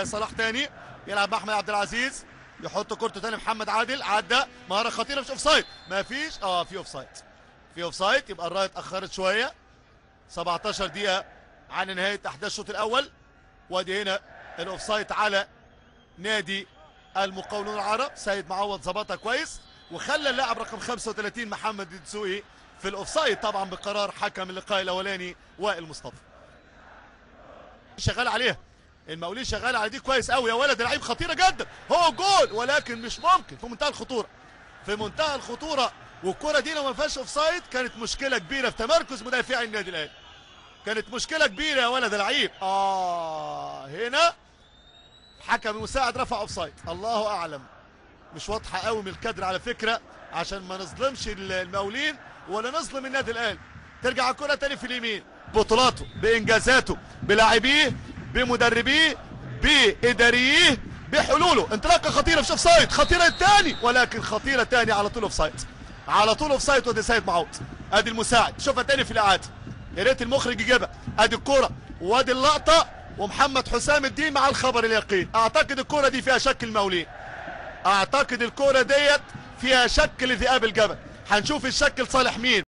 صلاح تاني، يلعب مع احمد عبد العزيز، يحط كورته تاني محمد عادل، عدى مهارة خطيرة، مش offside، ما فيش، في offside، في offside، يبقى الراية اتاخرت شوية. 17 دقيقة عن نهاية احداث الشوط الاول. وادي هنا ال offside على نادي المقاولون العرب. سيد معوض ظبطها كويس وخلى اللاعب رقم 35 محمد الدسوقي في ال offside، طبعا بقرار حكم اللقاء الاولاني وائل مصطفى. شغال عليها المقاولين، شغال على دي كويس قوي يا ولد، لعيب خطيرة جدا، هو جول ولكن مش ممكن، في منتهى الخطورة، في منتهى الخطورة. والكره دي لو ما فيهاش offside كانت مشكلة كبيرة في تمركز مدافعي النادي الاهلي، كانت مشكلة كبيرة يا ولد لعيب. هنا حكم المساعد رفع offside، الله اعلم، مش واضحة قوي من الكادر على فكرة، عشان ما نظلمش المقاولين ولا نظلم النادي الاهلي. ترجع الكره تاني في اليمين، بطولاته بانجازاته بلاعبيه بمدربيه باداريه بحلوله. انطلاقة خطيرة في offside، خطيرة الثاني ولكن خطيرة تاني، على طول offside، على طول offside. وادي سيد معوض، ادي المساعد، شوفها تاني في الاعادة، يا ريت المخرج يجيبها. ادي الكورة وادي اللقطة، ومحمد حسام الدين مع الخبر اليقين. اعتقد الكورة دي فيها شك المقاولين، اعتقد الكورة ديت فيها شك لذئاب الجبل. هنشوف الشك لصالح مين.